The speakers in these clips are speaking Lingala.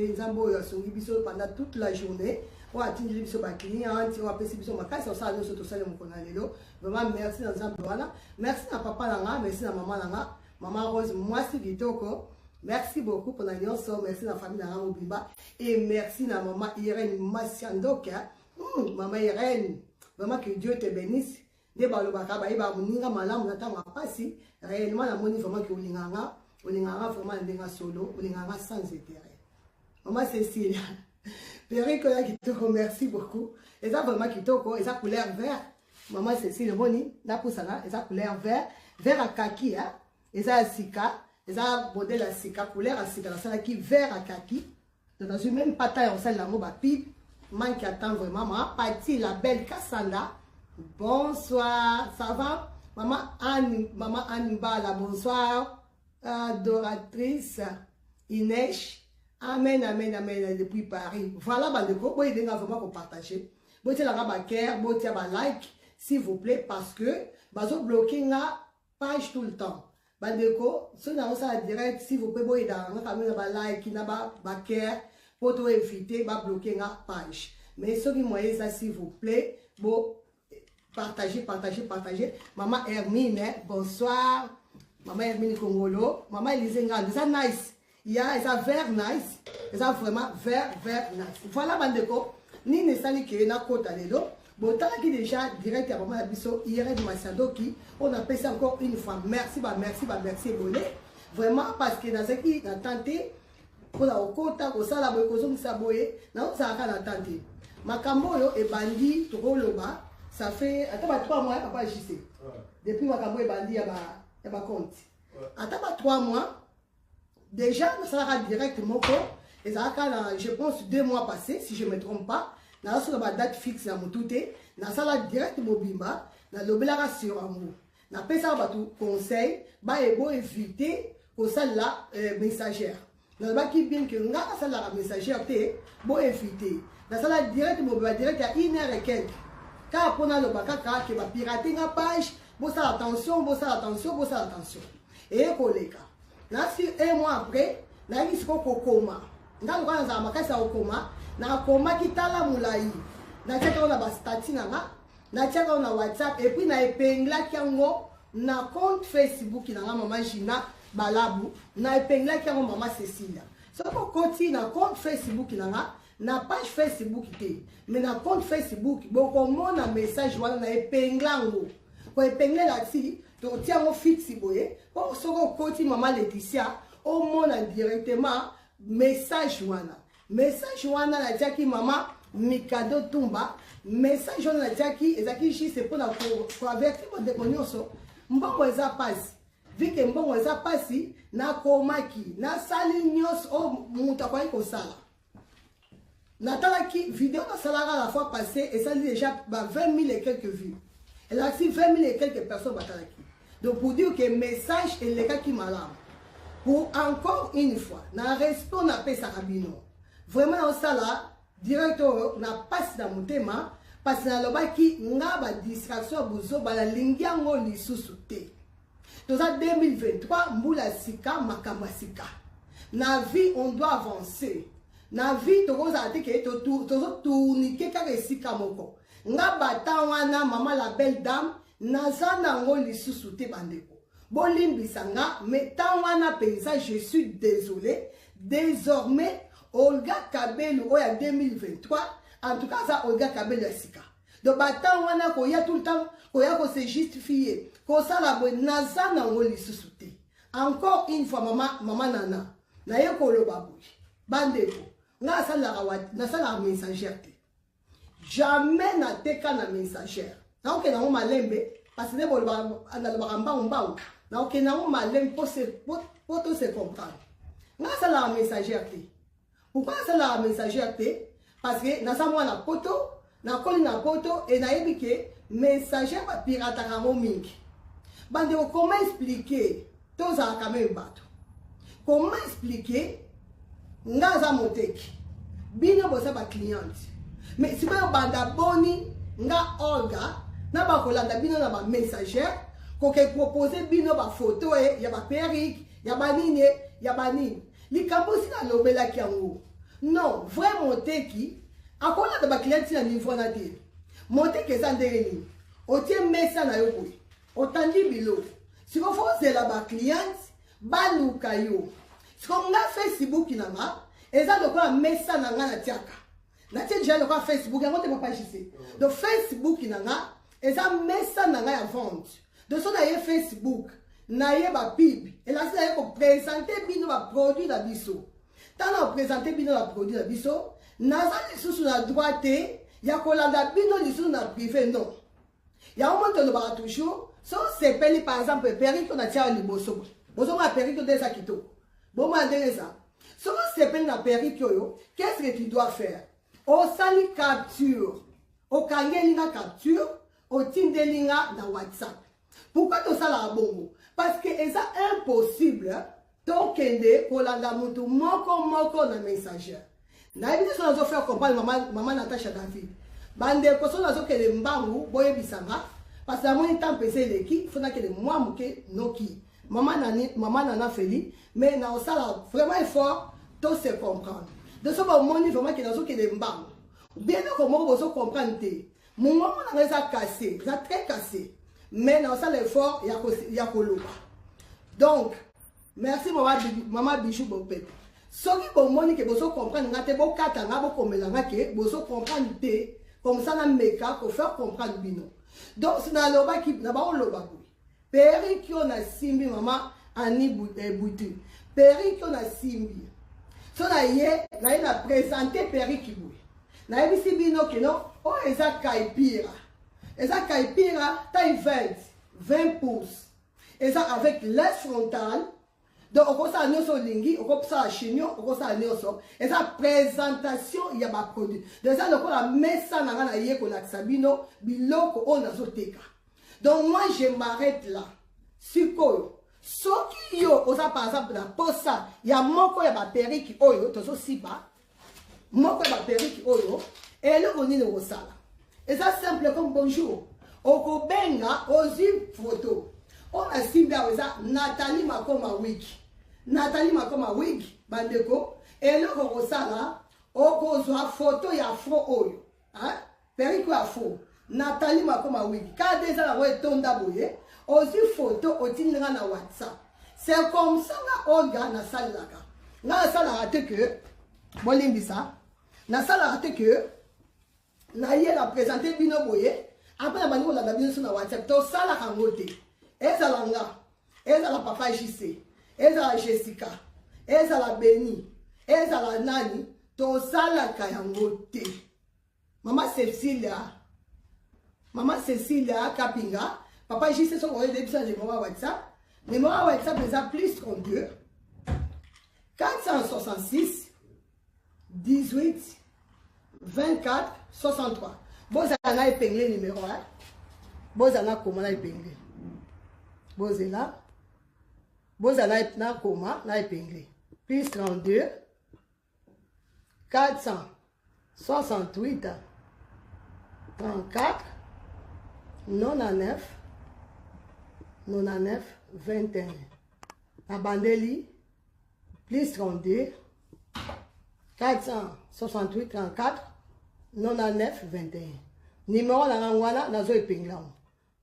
Nzambe oyo asungi biso pendant toute la journée, oyo atindeli biso baclient, oyo apesi biso makasi osala nyonso tosali mokolo na lelo. Vraiment merci na Nzambe wana, merci na papa na nga, merci na mama na nga, mama Rose mwasi kitoko. Merci beaucoup mpona nyonso. Merci na famille na nga mobimba et merci na mama Irène Masiandoka. Mama Irène, vraiment que Dieu te bénisse. Nde balobaka bayeba moninga malamu na ntango ya mpasi. Réellement namoni vraiment ke olingaka nga, olingaka nga vraiment na ndenge solo, olingaka nga sans intérêt. Mama Cécile, perruque oyo ya kitoko, merci beaucoup. Eza vraiment kitoko, eza couleur vert. Mama Cécile, omoni napusana, eza couleur vert, vert ya kaki, eza ya sika, eza modèle ya sika, couleur ya sika. Nasalaki vert ya kaki, donc nazwi même pas temps ya kosalela yango bapib, manque ya temps vraiment. Mama Pati la belle Kasanda, bonsoir, ça va mama Anne? Mama Anne Mbala, bonsoir. Adoratrice Inesh, amen, amen, amen, depuis Paris. Voilà bandeko, boyedenga vraiment kopartage, botielanga bacœur, botia balike s'il vous plaît, parce que bazobloke nga page tout le temps. Bandeko, soki nazosala direct, s'il vous plaît, boyedaka nga quand même na balike, na bacœur, mpo to éviter babloke nga page. Mais soki moyen eza, s'il vous plaît, bo partager, partager, partager. Mama Hermine, bonsoir. Mama Hermine Kongolo, mama Elise Ngando, eza nice ya, eza vert nice, eza vraiment vert, vert nice. Voilà bandeko, nini esali ke nakota lelo? Botalaki déjà direct ya mama na biso Irene Masiandoki, oyo napesi encore une fois merci, bamerci, bamerci ebele vraiment, parce que nazalaki na temps te mpona kokota kosala boye, kozongisa boye, naozalaka na temps te. Makambo oyo ebandi, tokoloba ça fait ata ba 3 mois, papa JC, depuis makambo ebandi ya bacompte, ata ba 3 mois déjà. Nasalaka direct moko, ezalaka na, je pense, 2 mois passé si je me trompe pas, naza so na badate fixe na motu te. Nasala direct mobimba, nalobelaka sur yango, napesaka bato conseil bayebo éviter kosalela messagère. Nalobaki bien ke nga nasalelaka messagère te, bo éviter. Nasala direct mobimba, direct ya une heure et quelque, kaka mpo naloba kaka ke bapirate nga page, bosala attention, bosala attention, bosala attention. Eye koleka nasi un mois après, nayaki sikoyo kokoma. Nga lokola nazala makasi ya kokoma, nakomaki tala molai, natiaki yango na bastatuts na nga, natiaki yango na WhatsApp et puis na épinglaki yango na compte Facebook na nga, mama Gina Balabu. Na épinglaki yango, mama Cecilia. Soki okoti na compte Facebook na nga, na page Facebook te, mais na compte Facebook, bokomona message wana na épingle yango. Koépinglela ti totia yango fixe boye, mpo soki okoti, mama Leticia, omona directement message wana. Message wana natiaki, mama Mikado Tumba, message wana natiaki ezalaki juste mpona koavertir bandeko nyonso. Mbongo eza mpasi, vu que mbongo eza mpasi, nakomaki, nasali nyonso oyo moto akoki kosala. Natalaki video nasalaka la fois passée, esali déjà ba 20 000 et quelques vues, elakisi 20 000 et quelques personnes batalaki. Donc pour dire que message elekaki malamu. Pour encore une fois, na respect napesaka bino, vraiment naosala direct oyo na pasi na motema, parce nalobaki nga badistraction ya bozoba nalingi yango lisusu te. Toza 2023, mbula ya sika, makambo ya sika. Na vie on doit avancer, na vie tokozala te ke tozotournike kaka esika moko. Nga bata wana, mama la belle dame, naza nango lisusu te. Bandeko, bolimbisa nga, mais ntango wana mpenza je suis désolé. Désormais Olga Kabelu oyo ya 2023, en tout cas aza Olga Kabelu ya sika. Donc batango wana koya tout le temps, koya kose justifier, kosala boye, naza nango lisusu te. Encore une fois, mama, mama Nana, naye koloba boye, bandeko, nga nasalaka messagère te, jamais nateka na messagère. Nakokende yango malembe, parce nde nalobaka mbangu mbangu, nakokende yango malembe po to se comprendre. Nga nasalaka messagère te. Pourquoi nasalaka messagère te? Parce que naza mwana poto, nakoli na poto e nayebi ke messagère bapirataka yango mingi. Bandeko, comment expliquer? Tozalaka même bato. Comment expliquer? Nga aza moteki, bino boza bacliente, mais sikoyo banda boni nga Olga na bakolanda bino na bamessagère, koke propose bino bafoto e ya baperruque, ya banini, ya banini? Likambo osi nalobelaki yango. Non, vrai moteki akolanda baclient ti na niveau wana te. Moteki eza ndenge nini? Otie mesa na yo boye, otandi biloko, sikoyo fo ozela baclient baluka yo. Sikoyo nga Facebook na nga eza lokola mesa na nga, natiaka, natie deja lokola Facebook yango te, papa JC. Donc Facebook na nga eza mesa na nga ya vente. Donc so naye Facebook, naye bapub, elakisi naye koprésenter bino baproduit na biso. Ntango na koprésenter bino baproduit na biso, naza lisusu na droit te ya kolanda bino lisusu na privé, non. Yango moi tolobaka toujours, so osepeli, par exemple perruque oyo natia liboso, bozomona perruque nde eza kitoko, bomona ndenge eza. Soki osepeli na perruque oyo, qu'est-ce que tu dois faire? Osali capture, okangeli nga capture, otindeli nga na WhatsApp. Pourquoi tosalaka bongo? Parce que eza impossible tokende kolanda mutu moko moko na Messenger. Nayebi te so nazofaire comprendre. Mama, mama Natasha David, bandeko, so nazokende mbangu, boyebisanga, parce que namoni temps mpesa eleki, fo nakende mwa moke noki. Mama nani, mama Nana Feli, mais naosala vraiment effort to se comprendre. Donc so bomoni vraiment ke nazokende mbangu, bien eloko moko bozo comprendre te, mongongo nanga eza cassé, eza très cassé, mais naosala effort ya koloba. Donc merci mama, mama Bijou Bopepe. Soki bomoni ke bozo comprendre nga te, bokata nga, bokomela nga ke bozo comprendre te, comme ça nameka kofaire comprendre bino. Donc nalobaki na baoloba boye, perruque oyo nasimbi, mama Ani Butu, perruque oyo nasimbi, so naye na présente perruque boye, nayebisi bino keno oyo eza kaipira, eza kaipira taille 20, 20 pouces, eza avec lace frontale. Donc okosala nyonso olingi, okosala chignon, okosala nyonso. Eza présentation ya baproduit. Donc eza lokola mesa na ngai, naye kolakisa bino biloko oyo nazoteka. Donc moi, je m'arrête là. Sikoyo soki yo oza par exemple na posa ya moko ya baperruque oyo tozosiba, moko ya baperruque oyo, eloko nini okosala? Eza simple comme bonjour. Okobenga, ozwi photo oyo nasimbi awa, eza Nathalie Makoma wig, Nathalie Makoma wig. Bandeko, eloko okosala, okozwa photo ya afro oyo, perruque afro Nathalie Makoma wig, kade eza nango etonda boye, ozwi photo, otindi nga na WhatsApp. C'est comme ça nga Olga nasalelaka. Nga nasalaka te ke, bolimbisa, nasalaka te ke naye na présente bino boye, après na bandi kolanda bino so na WhatsApp. Tosalaka yango te. Ezala nga, ezala papa JC, ezala Jessica, ezala Beni, ezala nani, tosalaka yango te. Mama Cecilia, mama Cecilia Kapinga, papa JC, soki oyebi biso na numéro ya WhatsApp, numéro ya WhatsApp eza plus 32 466 18 24 63. Bozala na épingle numéro, bozala na koma na épingle, bozela, bozala na koma na épingle: plus 32 468 34 99 99 21. Nabandeli: plus 32 468 34 99 21. Numéro na ngai wana, nazo épingle yango.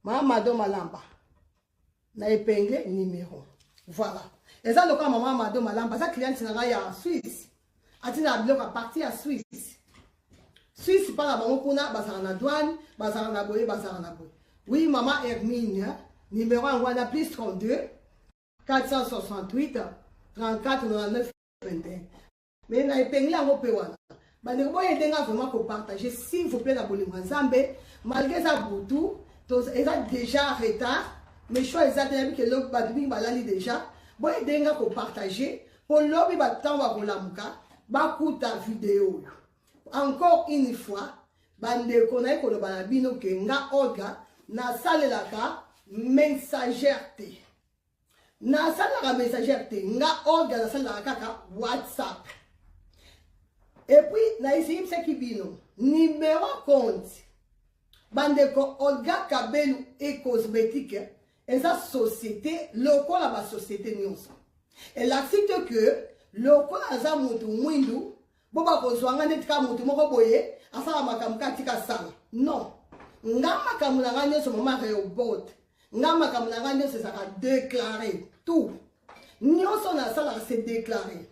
Mama Mado Malamba, na épingle numéro. Voilà, eza lokola mama Mado Malamba aza cliente na ngai ya Suisse, atina biloko à partir ya Suisse. Suisse mpa na bango kuna bazala na douane, bazala na boye, bazala na boye. Oui, mama Hermine, numéro yango wana: plus 32 468 34 99 21. Mais na épingle yango mpe wana. Bandeko, boyede nga vraiment kopartager, s'il vous plaît, na bolingo ya Nzambe. Malgré eza butu, eza déjà retard, mais choix eza te. Nayebi ke bato mingi balali déjà. Boyede nga kopartager mpo lobi bato ntango bakolamuka bakuta video oyo. Encore une fois, bandeko, naye koloba na bino ke nga Olga nasalelaka Messenger te, nasalelaka Messenger te. Nga Olga nasalelaka kaka WhatsApp. Et puis nayesiyebisaki bino numéro compte. Bandeko, Olga Kabelu et Cosmétique eza société lokola basociété nyonso. Elakisi te ke lokola aza motu mwindu. Bo bakozwa nga neti kaka motu moko boye asala makambo kaka tika asala. Non, nga makambo na nga nyonso, mama Rehoboth, nga makambo na nga nyonso ezalaka déclaré. Tout nyonso nasalaka, c'est déclaré.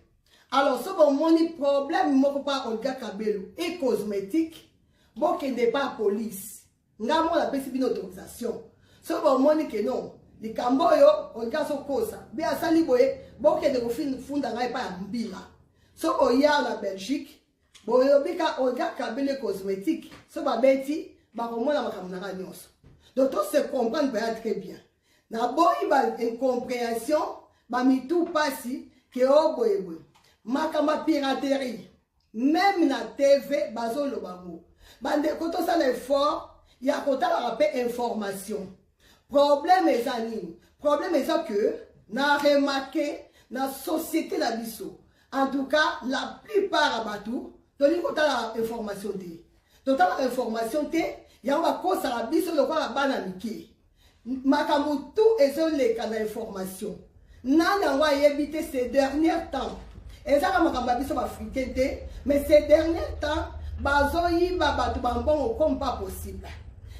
Alors soki bomoni problème moko pa Olga Kabelo et Cosmétique, bokende pa police. Nga moko napesi bino autorisation. Soki bomoni ke non, likambo oyo Olga azokosa be, asali boye, bokende kofunda ngai epai ya mbila. Soki boya na Belgique, boyobi ka Olga Kabelo Cosmétique, so babeti, bakomona makambo na ngai nyonso. Donc to se comprendre mpenza très bien. Naboyi ba incompréhension, bamitu mpasi ke o boyeboye. Makambo ya piraterie, même na TV bazoloba ngo. Bandeko, tosala effort ya kotalaka mpe information. Problème eza nini? Problème eza que na remarquer na société na biso, en tout cas la plupart ya bato, tolingi kotala information te. Totalaka information te, yango bakosaka biso lokola bana mike. Makambo tu ezoleka na information, nani yango ayebi te? Ces derniers temps, ezaka makambo ya biso baafricain te, mais ces derniers temps bazoyiba bato bambongo comme pas possible.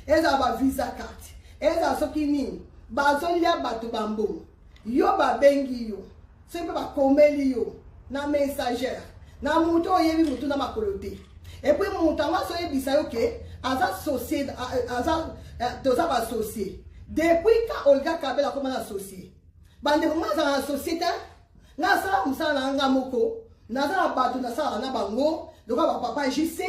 Ezala bavisa carte, ezala soki nini, bazolia bato bambongo. Yo babengi yo, soki mpe bakomeli yo na messager na moto oyebi motu na makolo te, et puis moto yango azoyebisa yo ke aza associé, aza, toza baassocié. Depuis ka Olga Kabela akoma na associé, bandeko, nga azala na société, nga asala mosala na nga moko. Naza na bato nasalaka na bango lokola bapapa JC,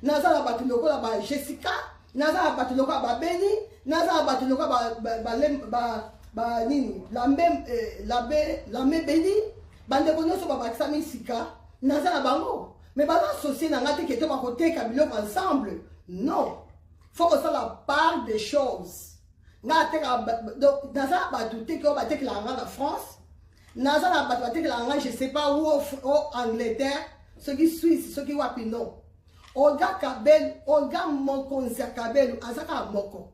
naza na bato lokola ba Jessica, naza na bato lokola babeni, naza na bato lokola ba nini, lambe, lambe beni. Bandeko nyonso babakisami sika, naza na bango, mais baza associé na nga te ke to bakoteka biloko ensemble. Non, faut kosala part des choses. Nga ateka, donc naza na bato te ke oyo batekelaka nga na France. Naza na bato batekelaka nga, je sais pas où, o Angleterre, soki Suisse, soki wapi. Non, Olga Kabelu, Olga mokonzi ya Kabelu aza kaka moko.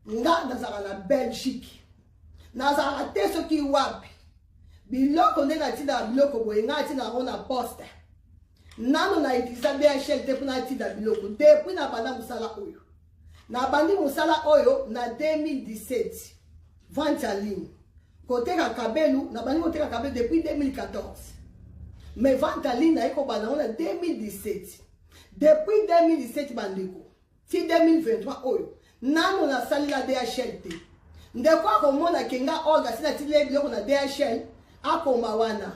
Nga nazalaka na Belgique, nazalaka te soki wapi. Biloko nde natindaka biloko boye, ngai natindaka yango na poste. Nano na utilisa DHL te mpona natinda biloko. Depuis nabanda mosala oyo, nabandi mosala oyo na 2017, vente en ligne, koteka kabelu. Nabandi koteka kabelu depuis 2014, mais vente en ligne naye kobanda yango na 2017. Depuis 2017, bandeko, ti 2023 oyo, nano nasalela DHL te. Ndeko akomona ke nga Olga si natindeli biloko na DHL, akoma wana.